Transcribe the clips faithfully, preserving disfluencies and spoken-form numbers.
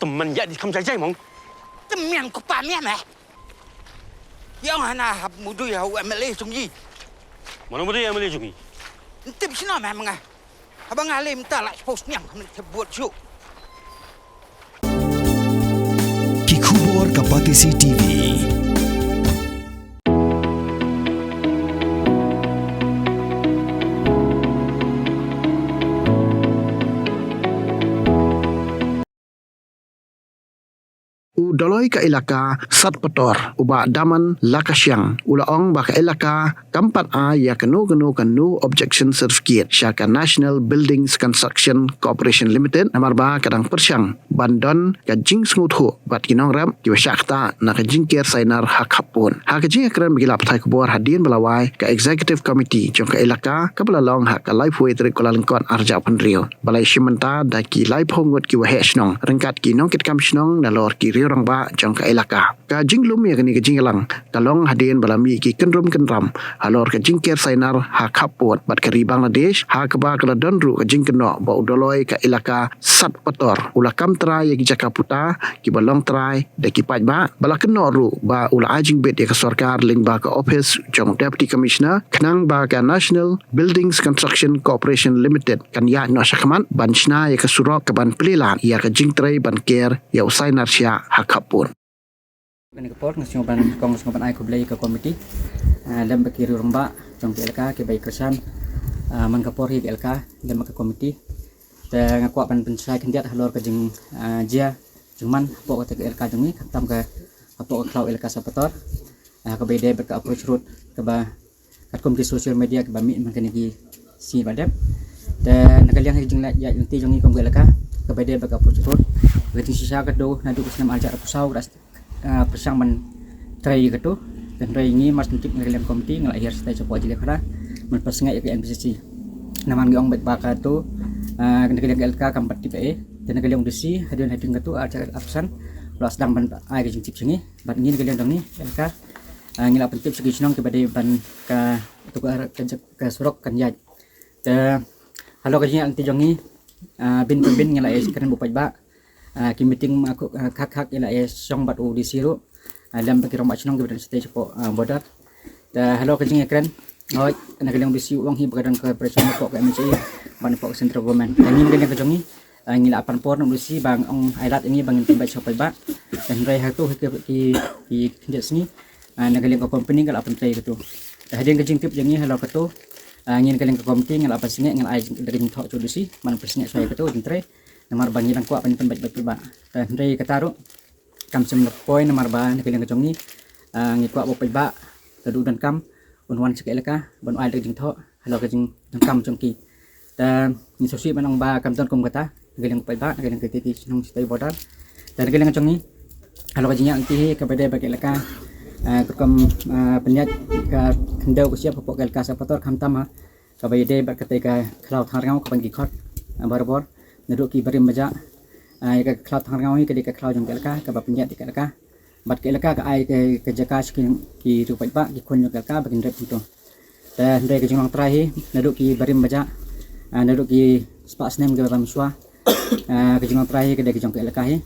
Tymmen ïa di kham jai jai mong. Tymmen ko pa mian eh. Ïa nga na hap mudui ha u M L A jong i. Mano mudui M L A jong i? Ntip sino meh menga. Haba nga lem ta la post niang khamne te buat ju. Ki khubor ka Batesi T V. U Doloi ka Elaka Satpator, u Bah Daman Lakashiang, u la ong ba ka elaka kam pat ai ïa kano kano ka no objection certificate sha ka National Buildings Construction Corporation Limited, namar ba ka dang pyrshang ban don ka jingsngewthuh bad ki nongrep kiba shah ktah na ka jingker sainar ha khappud. Ha ka jingïakren bad ki lad pathai khubor hadien ba la wai ka Executive Committee jong ka elaka kaba la long ha ka laiphew tarik Kyllalyngkot arhajar arphew hynriew, ba la ïashim bynta da ki laiphew ngut ki waheh shnong ryngkat ki nongkitkam shnong nalor ki riew rangbah jong ka elaka. Ka jinglum ïa kane ka jingïalang ka long hadien ba la mih ki kynrum kynram halor ka jingker sainar ha khappud bad ka ri Bangladesh, ha kaba ka la don ruh ka jingkynnoh ba u Doloi ka Elaka Satpator u la kam trai ïa ki jaka puta kiba long trai da ki paidbah, ba la kynnoh ruh ba u la ai jingbit ïa ka sorkar lyngba ka ophis jong Deputy Commissioner khnang ba ka National Buildings Construction Corporation Limited kan ïaid noh shakhmat ban shna ïa ka surok kaban plie lad ïa ka jingtrei ban ker ïa u sainar shiah ha khappud. Kane ka por nga sngew ban kong, sngew ban ai khublei ïa ka komiti, ah, lem bad ki riew rangbah jong ka elaka kiba ïa kyrshan, ah, man ka por ïa ka elaka lem bad ka komiti. Te nga kwah ban pynshai khyndiat halor ka jing, ah, jia jingman hapoh kata ka elaka jong ngi, khamtam ka hapoh ka khlaw elaka Satpator, ah, kaba ïadei bad ka approach road kaba katkum ki social media kiba mih man kane ki sngi ba dep. Te na ka liang ka jingïaid lynti jong ngi kum ka elaka kaba ïadei bad ka approach road, ka jingshisha ka dei naduh ka snem arhajar arphew saw ka, ah, pyrshang ban trei ïa kato. Te hynrei ngi mar shen tip na ka liang komiti nga la hiar shatai shapoh jylliew khadar ban pynsangeh ïa ka N B C C. Namar ngi ong beit ba kato, ah, na ka liang ka elaka kam pat tip ei. Te na ka liang D C hadien hadien kato arhajar arphew san la sdang ban ai ka jingtip sha ngi. Bad ngi na ka liang jong ngi elaka, ah, ngi la pyntip sha ki shnong kiba dei ban ka, to ka, ka, ka surok kan ïaid. Te halor ka jingïaid lynti jong ngi, ah, bin pa bin ngi la ïa kren bad u paidbah. Ah, ki meeting, ah, khak khak ngi la ïa shong bad u D C ruh, ah, lem bad ki rangbah shnong kiba don shatai shapoh, ah, border. Te halor ka jingïakren, hooid, na ka liang u D C u ong hi ba ka don cooperation hapoh ka M H A bad hapoh ka central government. Te ngi na ka liang ka jong ngi, ah, ngi la pan por na u D C ba ong ai lad ïa ngi ba ngin pynbeit sha u paidbah. Te hynrei hato ha ki, ki, ki khyndiat sngi, ah, na ka liang ka company ka la pyntrei kato. Te hadien ka jingtip jong ngi halor kato, ah, ngi na ka liang ka komiti ngi la pynsangeh, ngi la ai da ka jingthoh sha u D C ban pynsangeh shuwa ïa kato jingtrei. Namar ba ngi dang kwah ban pynbeit bad u paidbah. Te hynrei kata ruh kam shym la poi namar ba na ka liang ka jong ngi, ah, ngi kwah ba u paidbah ka duh donkam un wan sha ka elaka ban ai da ka jingthoh halor ka jingdonkam jong ki. Te ngi sngewsih ban ong ba kam don kum kata na ka liang u paidbah, na ka liang ka, ki, ki shnong shatai border. Te na ka liang jong ngi halor ka jingïaid lynti hi kaba ïadei bad ka elaka, ah, katkum, ah, pynïaid ka khyndew ka shyiap hapoh ka elaka Satpator khamtam ha kaba ïadei bad katei ka khlaw Thangrngaw kaban ki khot, ah, barabor naduh ki barim bajah. Ah, ïa ka khlaw Thangrngaw hi ka dei ka khlaw jong ka elaka kaba pynïaid ïa ka elaka. Bad ka elaka ka ai ka, ka jaka sha ki, ki riew paidbah, ki khun jong ka elaka ba kin rep hangto. Te hynrei ka jinglong trai hi naduh ki barim bajah, ah, naduh ki spah snem kiba mynshuwa, ah, ka jinglong trai hi ka dei ka jong ka elaka hi.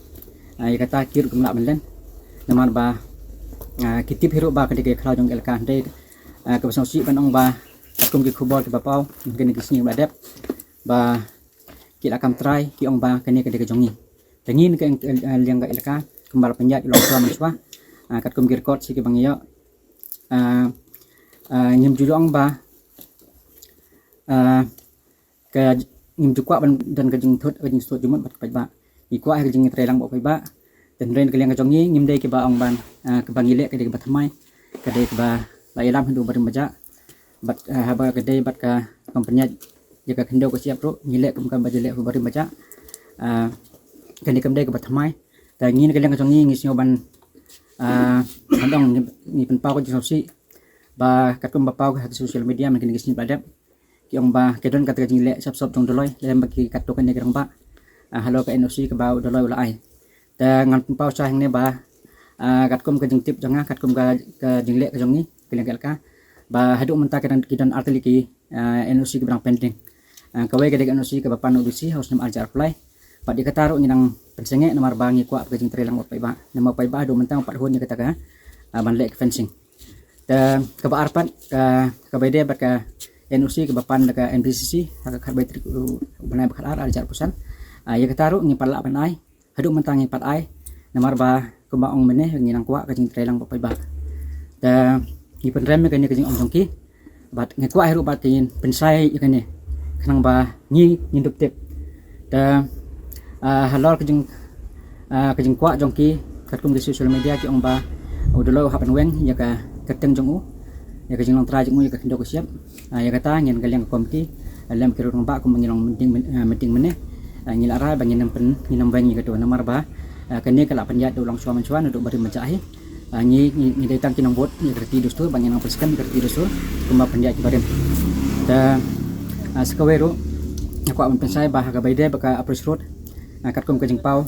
Ah, ïa kata ki ruh kim lah ban len namar ba, ah, ki tip hi ruh ba ka dei ka khlaw jong ka elaka, hynrei, ah, kaba sngewsih ban ong ba katkum ki khubor kiba paw kine ki sngi ba la dep ba ki la kam trai ki ong ba kane ka dei ka jong ngi. Te ngi na ka, eh, liang ka elaka kumba la pynïaid ïa u long shuwa mynshuwa, ah, katkum ki record shi kiba ngi ïoh, ah, ah, ngim ju ong ba, ah, ka, ngim ju kwah ban don ka jingthut, ka jingsngewthuh jingmut bad ka paidbah. Ngi kwah ka jingtrei lang bad u paidbah. Te hynrei na ka liang ka jong ngi ngim dei kiba ong ban, ah, kaba ngi leh ka dei kaba thymmai, ka dei kaba la ïalam haduh barim bajah. Bad, ah, haba ka dei bad ka company ïa ka khyndew ka shyiap ruh ngi leh kum kaba ju leh ha barim bajah. Ah, kane kam dei kaba thymmai. Te ngi na ka liang ka jong ngi ngi sngew ban, ah, ban ong ngi, ngi pynpaw ka jingsngewsih ba katkum ba paw ha ki social media man kine ki sngi ba la dep. Ki ong ba ka don kata ka jingleh sop sop jong u Doloi lem bad ki katto katne ki rangbah, ah, halor ka N O C kaba u Doloi u la ai. Te ngan pynpaw sha hangne ba, ah, katkum ka jingtip jong nga, katkum ka, ka jingleh ka jong ngi, ka liang ka elaka, ba haduh mynta ka don, ki don artylli ki, ah, N O C kiba dang pending. Ah, kawei ka dei ka N O C kaba pan na u D C ha u snem arhajar arphew lai. Pat ïa kata ruh ngi nang pynsangeh namar ba ngi kwah ka jingtrei lang bad paidbah. Namar paidbah haduh mynta pat hun ïa kata ka, ah, ban leh ka fencing. Te kaba ar pat, ka, kaba ïadei bad ka N O C kaba pan da ka N B C C ha ka khatwei tarik u bnai ba khatar ar hajar arphew san. Ah, ïa kata ruh ngi pat lah ban ai. Haduh mynta ngi pat ai. Namar ba kumba ong mynne ngi nang kwah ka jingtrei lang bad paidbah. Te ngi pynrem ïa kane ka jingong jong ki. Bad ngi kwah hi ruh ba kin pynshai ïa kane. Khnang ba ngi ngin dup tip. Te, ah, halor ka jing, ah, ka jingkwah jong ki katkum ki social media ki ong ba u Doloi u hap ban weng ïa ka kyrteng jong u, ïa ka jinglong trai jong u, ïa ka khyndew ka shyiap. Ah, ïa kata ngin ka liang ka komiti, ah, lem ki rangbah kumba ngi long meeting, ah, meeting mynne. Ah, ngi la rai ba ngin ym pyn, ngin ym weng ïa kato namar ba, ah, kane ka la pynïaid da u Longshuwa Mynshuwa naduh barim ba jah hi. Ah, ngi, ngi, ngi dei tang ki nongbud ïa ka riti dustur, ba ngi nang pynskhem ïa ka riti dustur kumba pynïaid ki barim. Te, ah, sa kawei ruh nga kwah ban pynshai ba ha kaba ïadei bad ka approach road, ah, katkum ka jingpaw,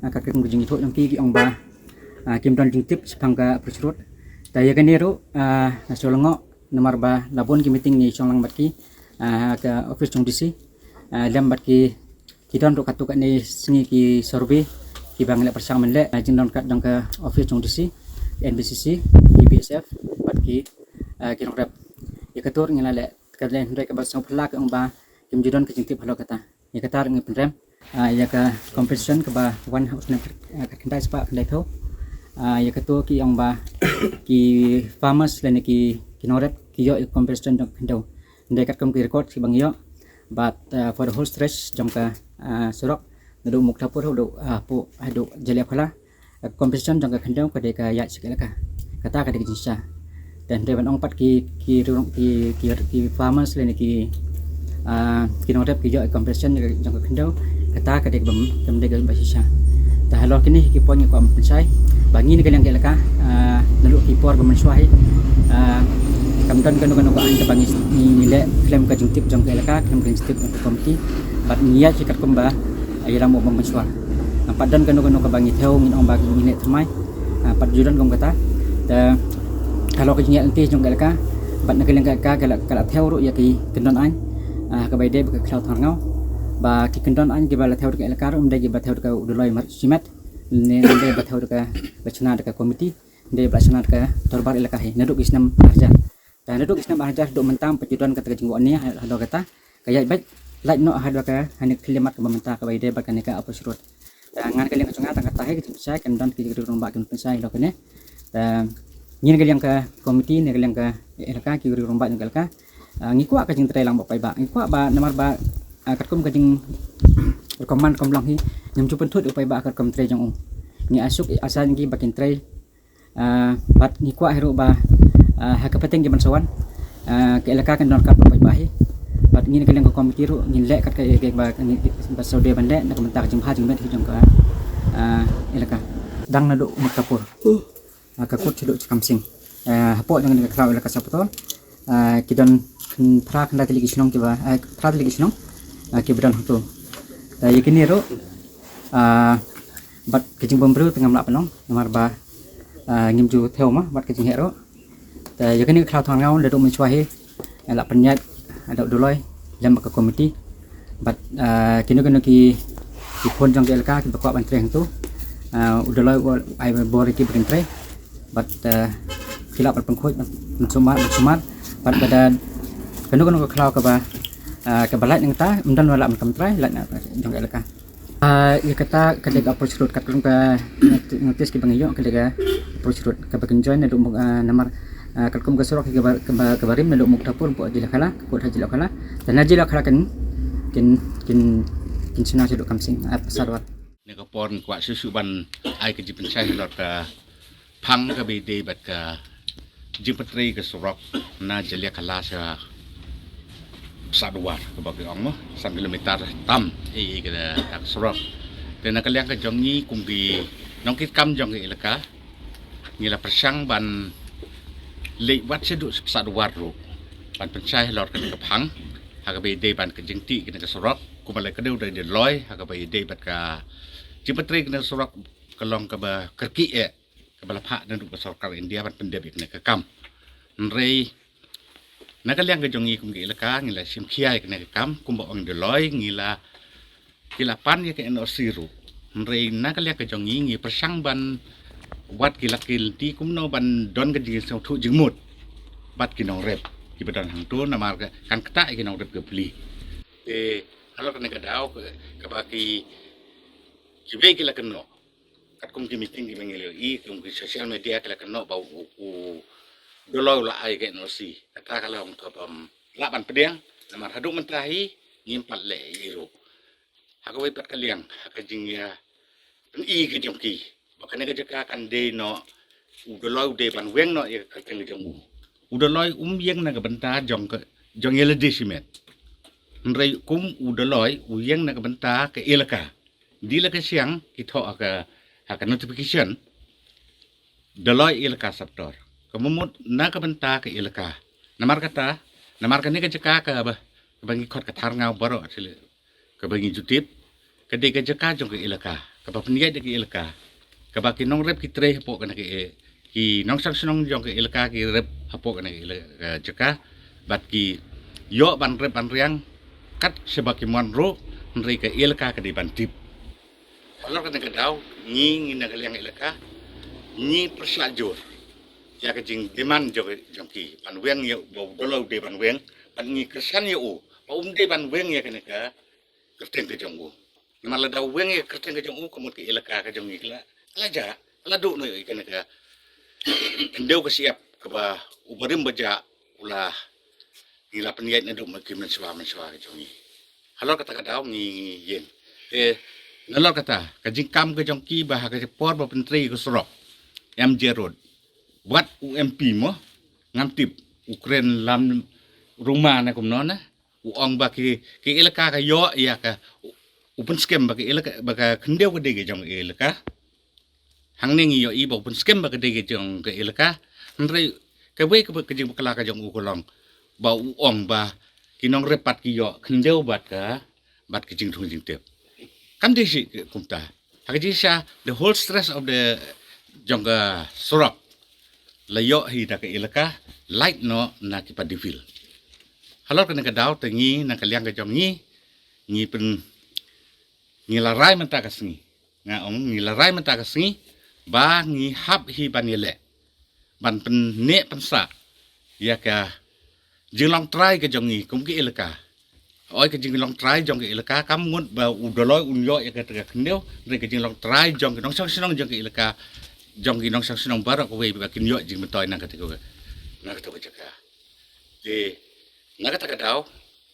ah, katkum ka jingithuh jong ki, ki ong ba, ah, kim don jingtip shaphang ka approach road. Te ïa kane ruh, ah, nga shu lyngngoh namar ba la bun ki meeting ngi shong lang bad ki, ah, ka office jong D C, ah, lem bad ki, ki don ruh katto katne sngi ki survey kiba ngi la pyrshang ban leh, ah, jingdon kat jong ka office jong D C, N B C C, ki B S F bad ki, ah, ki nongrep. Ïa kato ruh ngi la leh, ka dei hynrei kaba sngewphylla ka ong ba kim ju don ka jingtip halor kata. Ïa kata ruh ngi pynrem, ah, ïa ka compensation kaba wan ha u snem, ah, khatkhyndai spah khyndaiphew. Ah, ïa kato ki ong ba ki farmers lane ki, ki nongrep ki ïoh ïa ka compensation jong ka khyndew. Hynrei katkum ki record kiba ngi ïoh, bad, ah, for the whole stretch jong ka, ah, surok naduh Muktapur haduh, ah, hapoh haduh Jaliaphala, ah, compensation jong ka khyndew ka dei ka ïaid sha ka elaka. Kata ka dei ka jingshisha. Te hynrei ban ong pat ki, ki, ki, ki, ki farmers lane ki, ah, ki nongrep ki ïoh compensation jong ka khyndew, kata ka dei kaba, kam dei kaba shisha. Te halor kine ki point ngi kwah ban pynshai ba ngi na ka liang ka elaka, ah, naduh ki por ba mynshuwa hi, ah, kam don kano kano ka aiñ kaba ngi, ngi, ngi leh khlem ka jingtip jong ka elaka, khlem ka jingtip jong ka komiti. Bad ngi ïaid hi katkum ba, ah, ïalam u bym mynshuwa. Ngam pat don kano kano kaba ngi thew ngin ong ba ngi leh thymmai. Ah, pat ju don kum kata. Te halor ka jingïaid lynti jong ka elaka bad na ka liang ka elaka ka la, ka la thew ruh ïa ki kyndon aiñ, ah, kaba ïadei bad ka khlaw thangrngaw. Ba ki kyndon aiñ kiba la thew da ka elaka ruh ym dei kiba thew da ka u Doloi Mar-, Shimet, ne ym dei ba thew da ka, ba shna da ka komiti, ym dei ba shna da ka dorbar elaka hi naduh ki snem ar hajar. Te naduh ki snem ar hajar haduh mynta pat ju don kata ka jingwahnia halor kata. Ka ïaid beit lait noh haduh ka, ha kane ka khyllipmat kaba mynta kaba ïadei bad kane ka approach road. Te ngan, ka liang ka jong nga tang kata hi ka jingpynshai, kan don ki riew rangbah kin pynshai halor kane. Te ngi na ka liang ka komiti, na ka liang ka elaka, ki riew rangbah jong ka elaka, ah, ngi kwah ka jingtrei lang bad paidbah. Ngi kwah ba namar ba, ah, katkum ka jing, ka command ka long hi, ngim ju pynthut ïa u paidbah katkum trei jong u. Ngi ai suk ai san ïa ki ba kin trei. Ah, bad ngi kwah hi ruh ba, ah, ha ka pateng ki ban sa wan, ah, ka elaka kan don ka paidbah hi. Bad ngi na ka liang ka komiti ruh ngin leh kat ka, ka, ba, ba sa dei ban leh na ka bynta ka jingbha jingmiat hi jong ka, ah, elaka. Dang naduh Muktapur, ah, ka kut shaduh Kamsing. Ah, hapoh jong ka khlaw elaka Sapator, ah, ki don kyn-, phra khyndai tylli ki shnong kiba, ah, phra tylli ki shnong, ah, kiba don hangto. Ah, ïa kine ruh, ah, bad ka jingbymbriew te ngam lah ban ong namar ba, ah, ngim ju thew ma bad ka jingheh ruh. Te ïa kane ka khlaw thangrngaw naduh mynshuwa hi, eh, la pynïaid da u Doloi lem bad ka komiti. Bad, ah, kino kino ki, ki khun jong ka elaka kiba kwah ban trei hangto, ah, u Doloi u ai bor ïa ki ba kin trei. Bad, eh, ki lah ban pynkhuid, ban, ban sumar, ban sumar. Bad lada kano kano ka khlaw kaba, ah, kaba lait na kata, ym don ba lah ban kam trai, lait na jong ka elaka. Ah, ïa kata ka dei ka approach road, katkum ka notice kiba ngi ïoh ka dei ka approach road kaba kin join naduh Muk-, ah, namar, ah, katkum ka surok kaba, kaba, kaba rim naduh Muktapur hapoh Jaliaphala, ka kut ha Jaliaphala. Te na Jaliaphala kin, kin, kin, kin shna shaduh Kamsing, ah, Sadwar. Na ka por ngi kwah shuh shuh ban ai ka jingpynshai halor ka phang kaba ïadei bad ka jingpyntrei ka surok na Jaliakhala sha Sadwar kaba ki ong mo, san kilometer tam ei ei ka, ka surok. Te na ka liang ka jong ngi kum ki nongkitkam jong ka elaka ngi la pyrshang ban leit wat shaduh Sadwar ruh ban pynshai halor kane ka phang ha kaba ïadei bad ka jingtih kane ka surok, kumba la kdew da u Doloi ha kaba ïadei bad ka jingpyntrei kane ka surok ka long kaba kyrkieh eh, kaba la phah naduh ka sorkar India ban pyndep ïa kane ka kam. Hynrei na ka liang ka jong ngi kum ka elaka ngi la shim khia ïa kane ka kam, kumba ong u Doloi ngi la ki la pan ïa ka N O C ruh. Hynrei na ka liang ka jong ngi, ngi pyrshang ban wad ki lad ki lynti kumno ban don ka jingsngewthuh jingmut bad ki nongrep kiba don hangto, namar ka kan ktah ïa ki nongrep ka pli. Te halor kane ka daw ka, kaba ki, kiwei ki la kynnoh, katkum ki meeting kiba ngi la ïohi, kum ki social media ki la kynnoh ba u, u, u Doloi u la ai ka N O C. Kata ka long kaba ym lah ban pdiang, namar haduh mynta hi ngim pat leh ei ei ruh. Ha kawei pat ka liang, ha ka jingïa pyni ka jong ki, ba kane ka jaka kan dei noh, u Doloi u dei ban weng noh ïa ka kyrteng ka jong u. U Doloi um ïeng na ka bynta jong ka, jong ïa lade shimet. Hynrei kum u Doloi u ïeng na ka bynta ka elaka. Dei la ka shiang ki thoh ha ka, ha ka notification, Doloi Elaka Saptor. Ka mut na ka bynta ka elaka. Namar kata, namar kane ka jaka kaba, kaba ngi khot ka Tharngaw baroh, kaba ngi ju tip, ka dei ka jaka jong ka elaka, kaba pynïaid da ka elaka, kaba ki nongrep ki trei hapoh kane ka e-, ki nongshong shnong jong ka elaka ki rep hapoh kane ka ele-, ka jaka, bad ki ïoh ban rep ban riang kat shaba ki mon ruh, hynrei ka elaka ka dei ban tip. Halor kane ka daw, ngi, ngi na ka liang elaka, ngi pyrshah jur ïa ka jingdemand jong, jong ki ban weng ïa u, ba u Doloi u dei ban weng, bad ngi kyrshan ïa u ba um dei ban weng ïa kane ka kyrteng ka jong u. Namar lada u weng ïa ka kyrteng ka jong u, ka mut ka elaka ka jong ngi ka la, ka la jah, ka la duh noh ïa kane ka khyndew ka shyiap kaba u barim bajah u la, ngi la pynïaid naduh ma ki mynshuwa, mynshuwa ka jong ngi. Halor kata ka daw ngi, ngi ïeng. Eh, nalor kata ka jingkam ka jong ki ba ha ka por ba pyntrei ka surok M J Road, wat u M P mo, ngam tip u kren lam ruma ne kumno ne, u ong ba ki, ki elaka ka ïoh ïa ka, u, u pynskhem ba ki elaka, ba ka khyndew ka dei ka jong ka elaka. Hangne ngi ïohi ba u pynskhem ba ka dei ka jong ka elaka. Hynrei kawei ka, ka jingbakla ka jong u ka long ba u ong ba ki nongrep pat ki ïoh khyndew bad ka, bad ka jingthung jingtip. Kam dei shi kumta. Ha ka jingshisha, the whole stress of the jong ka surok la ïoh hi da ka elaka, lait noh na ki paddy field. Halor kane ka daw te ngi na ka liang ka jong ngi, ngi pyn, ngi la rai mynta ka sngi. Nga ong ngi la rai mynta ka sngi ba ngi hap hi ban ïaleh, ban pynneh pynsah ïa ka jinglong trai ka jong ngi kum ka elaka. Oi, ka jinglong trai jong ka elaka kam mut ba u Doloi un ïoh ïa kata ka khyndew, hynrei ka jinglong trai jong ki nongshong shnong jong ka elaka, jong ki nongshong shnong baroh kawei ba kin ïoh jingmyntoi na kata ka, na kata ka jaka. Te na kata ka daw,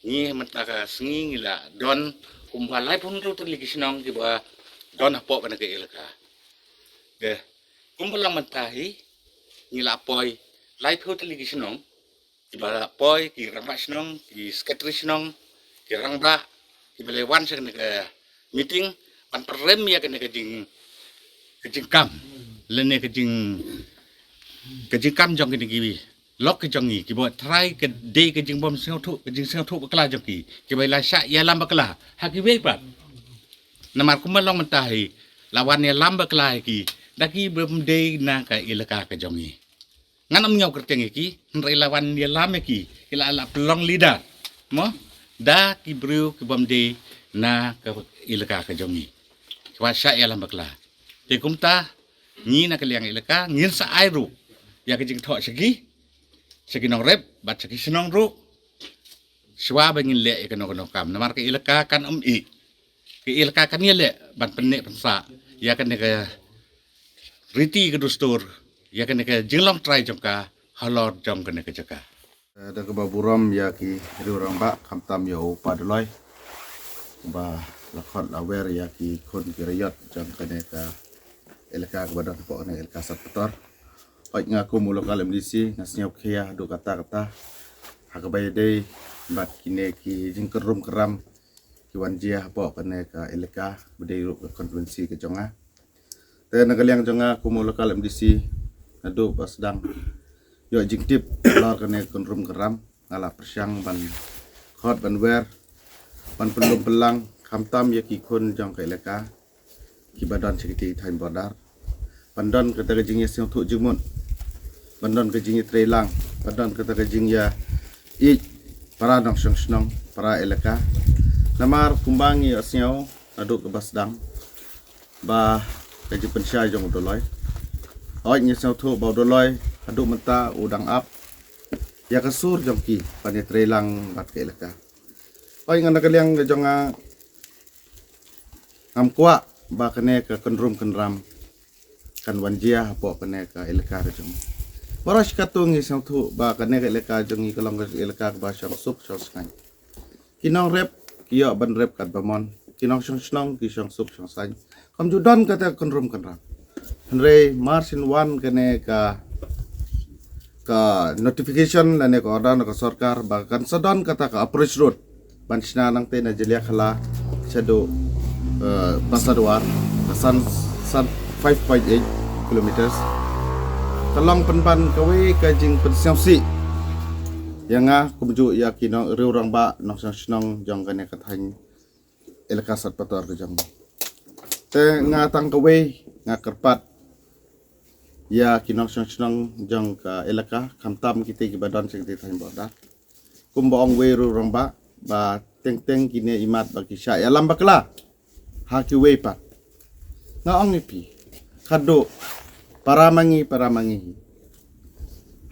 ngi mynta ka sngi ngi la don kumba laiphew hynriew tylli ki shnong kiba don hapoh kane ka elaka. Te kumba long mynta hi, ngi la poi laiphew tylli ki shnong, kiba la poi, ki rangbah shnong, ki sekretari shnong, ki rangbah, kiba la wan sha kane ka meeting ban pynrem ïa kane ka jing, ka jingkam lane ka jing, ka jingkam jong kine ki lok ki jong ngi, kiba trai ka dei ka jingbym sngewthuh, ka jingsngewthuh bakla jong ki, kiba la shah ïalam bakla ha kiwei pat. Namar kumba long mynta hi, la wan ïalam bakla ïa ki da ki bym dei na ka elaka ka jong ngi. Ngan ym ñiew kyrteng ïa ki, hynrei la wan ïalam ïa ki, ki la, la pynlong leader mo, da ki briew ki bym dei na ka elaka ka jong ngi, kiba shah ïalam bakla. Te kumta ngi na ka liang elaka ngin sa ai ruh ïa ka jingthoh sha ki, sha ki nongrep bad sha ki shnong ruh, shuwa ba ngin leh ïa kano kano kam. Namar ka elaka kan ym ïeh, ka elaka kan ïaleh ban pynneh pynsah ïa kane ka riti ka dustur, ïa kane ka jinglong trai jong ka halor jong kane ka jaka. Da kaba burom ïa ki riew rangbah, khamtam ïa u Pa Doloi ba la khot la wer ïa ki khun ki riot jong kane ka elaka kaba don hapoh kane ka elaka Satpator. Hooid, nga kum u local M D C nga sngewkhia haduh katta katta ha kaba ïadei bad kine ki jingkynrum kynram ki wan jia hapoh kane ka elaka ba dei ruh ka constituency ka jong nga. Te na ka liang jong nga kum u local M D C, naduh ba sdang ïoh jingtip halor kane ka kynrum kynram, nga la pyrshang ban khot ban wer, ban pynlum pynlang, khamtam ïa ki khun jong ka elaka kiba don sha kitei ki thaiñ border, ban don kata ka jingïasngewthuh jingmut, ban don ka jingïatreilang, ban don kata ka jingïaïeit para nongshong shnong, para elaka. Namar kumba ngi ïohsngew, haduh kaba sdang ba ka jingpynshai jong u Dolloi. Hooid, ngi sngewthuh ba u Dolloi haduh mynta u dang ap ïa ka sur jong ki ban ïatreilang bad ka elaka. Hooid, nga na ka liang ka jong nga ngam kwah ba kane ka kynrum kynram kan wan jia hapoh kane ka elaka ka jong ngi. Baroh shi katto ngi sngewthuh ba kane ka elaka jong ngi ka long ka elaka kaba shong suk shong sngewbha. Ki nongrep ki ïoh ban rep katba mon, ki nongshong shnong ki shong suk shong saiñ. Kam ju don kata ka kynrum kynram. Hynrei mar syn wan kane ka ka notification lane ka order na ka sorkar ba kan sa don kata ka approach road ban shna nangta na Jaliakhla shaduh, eh, Pasadwar, ka san san five point eight kilometers. Ka long pynban kawei ka jingpynsngewsih ïa nga kumjuh ïa ki nong riew rangbah nongshong shnong jong kane ka thaiñ elaka Satpator ka jong ngi. Te nga tang kawei nga kyrpad ïa ki nongshong shnong jong ka elaka, khamtam kita kiba don sha kita thaiñ border. Kumba ong wei riew rangbah ba teng teng kine imat ba ki shah ïalam bakla ha kiwei pat. Nga ong ïa phi, khadduh para ma ngi, para ma ngi hi.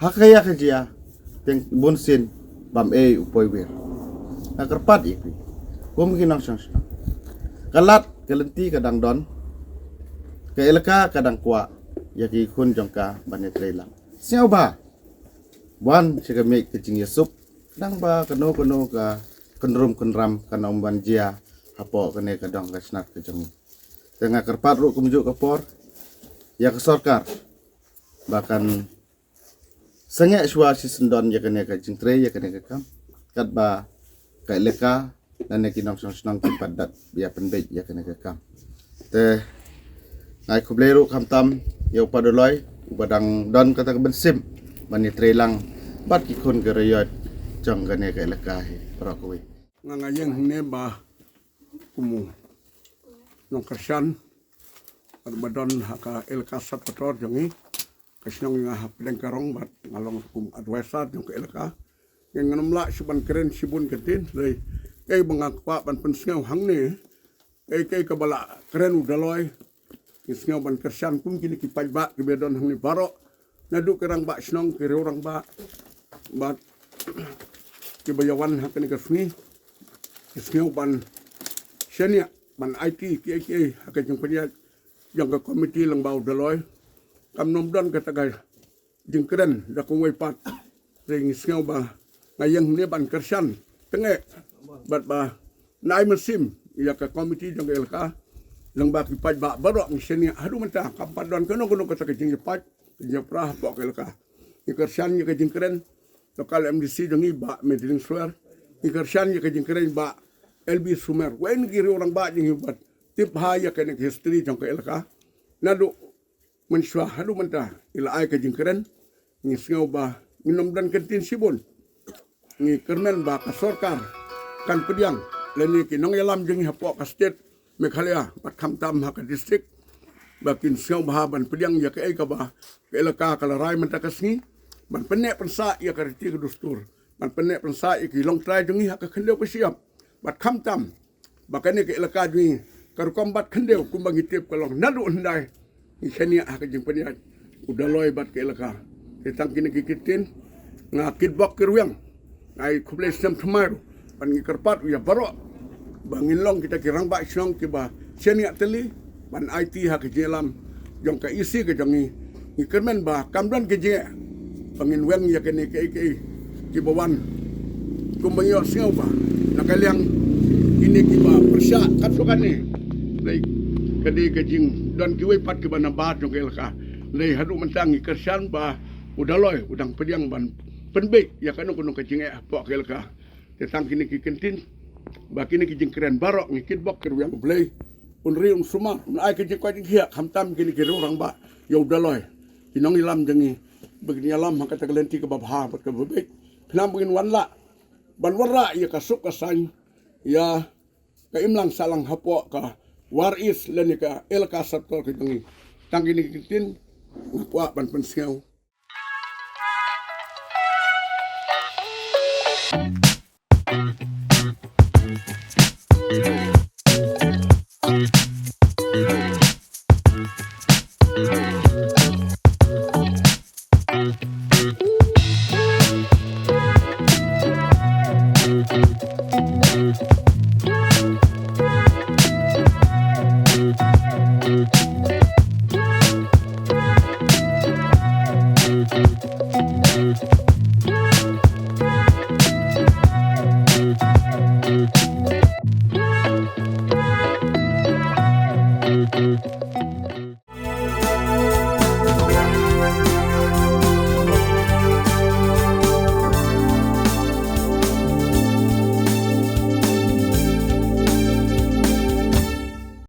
Ha ka ïa ka jia teng bun sien bam ei u poi wir. Nga kyrpad ïa phi kum ki nongshong shnong. Ka lad ka lynti ka dang don, ka elaka ka dang kwah ïa ki khun jong ka ban ïatreilang. Sngewbha wan sha ka miej ka jingïasuk, dang ba kano kano ka kynrum kynram kan ym wan jia hapoh kane ka dong ka snat ka jong ngi. Te nga kyrpad ruh kumjuh ka por ïa ka sorkar ba kan sangeh shuwa shisyndon ïa kane ka jingtrei ïa kane ka kam, katba ka elaka lane ki nongshong shnong ki pat dat ïa pynbeit ïa kane ka kam. Te nga ai khublei ruh khamtam ïa u Pah Dolloi uba dang don kata ka mynsiem ban ïatreilang bad ki khun ki raïot jong kane ka elaka hi baroh kawei. Nga nga ïeng hangne ba kum u nongkyrshan bad ba don ha ka elaka Satpator jong ngi, ka shnong nga ha pdeng ka rong bad nga long kum advisor jong ka elaka. Ngan ngam lah shuh ban kren shibun ka ktien, hynrei kaei ba nga kwah ban pynsngew hangne, kaei kaei kaba la kren u Dolloi. Ngi sngew ban kyrshan kum kine ki paidbah kiba don hangne baroh, naduh ki rangbah shnong, ki riew rangbah bad kiba ïa wan ha kane ka sngi. Ngi sngew ban shaniah ban aiti kiei kiei ha ka jingpynïaid jong ka komiti lyngba u Dolloi. Kam nym don kata ka jingkren da kumwei pat. Te ngi sngew ba nga ïeng hangne ban kyrshan teng eh bad ba nai mynsiem ïa ka komiti jong ka elaka. Lyngba ki paidbah baroh ngi shaniah haduh mynta kam pat don kano kano kata ka jingïapait ka jingïapra hapoh ka elaka. Ngi kyrshan ïa ka jingkren local M D C jong ngi Bah Meidling Swer. Ngi kyrshan ïa ka jingkren Bah L B Sumer, wei na ki riew rangbah jong ngi bad tip bha ïa kane ka history jong ka elaka. Naduh mynshuwa haduh mynta i la ai ka jingkren. Ngi sngew ba ngin ym don ka ktien shibun. Ngi kyrmen ba ka sorkar kan pdiang lane ki nongïalam jong ngi hapoh ka state Meghalaya bad khamtam ha ka district ba kin sngew bha ban pdiang ïa kaei kaba ka elaka ka la rai mynta ka sngi, ban pynneh pynsah ïa ka riti ka dustur, ban pynneh pynsah ïa ki longtrai jong ngi ha ka khyndew ka shyiap bad khamtam ba kane ka elaka jong ngi ka rukom bad khyndew kumba ngi tip ka long naduh hyndai. Ngi shaniah ha ka jingpynïaid u Dolloi bad ka elaka. Te tang kine ki ktien, nga kitbok ki rwiang, nga ai khublei snem thymmai ruh bad ngi kyrpad ïa baroh ba ngin long kita ki rangbah shnong kiba shaniah tylli ban aiti ha ka jingïalam jong ka E C ka jong ngi. Ngi kyrmen ba kam don ka jingeh ba ngin weng ïa kane kaei kaei kiba wan kumba ngi ïohsngew ba na ka liang kine kiba pyrshah katto katne. Dei ka dei ka jingdon kiwei pat kiba nabar jong ka elaka. Dei haduh mynta ngi kyrshan ba u Dolloi u dang pdiang ban pynbeit ïa kano kano ka jingeh hapoh ka elaka. Te tang kine ki ktien ba kine ki jingkren baroh ngi kitbok ki rwiang, U Blei un ri un sumar, un ai ka jingkoit jingkhiah khamtam kine ki riew rangbah ïa u Dolloi, ki nongïalam jong ngi, ba kin ïalam ha kata ka lynti kaba bha bad kaba beit. Khnang ba ngin wan lah ban wanrah ïa ka suk ka saiñ, ïa ka imlang sahlang hapoh ka War East lane ka elaka Satpator ka jong ngi. Tang kine ki ktien nga kwah ban pynsngew.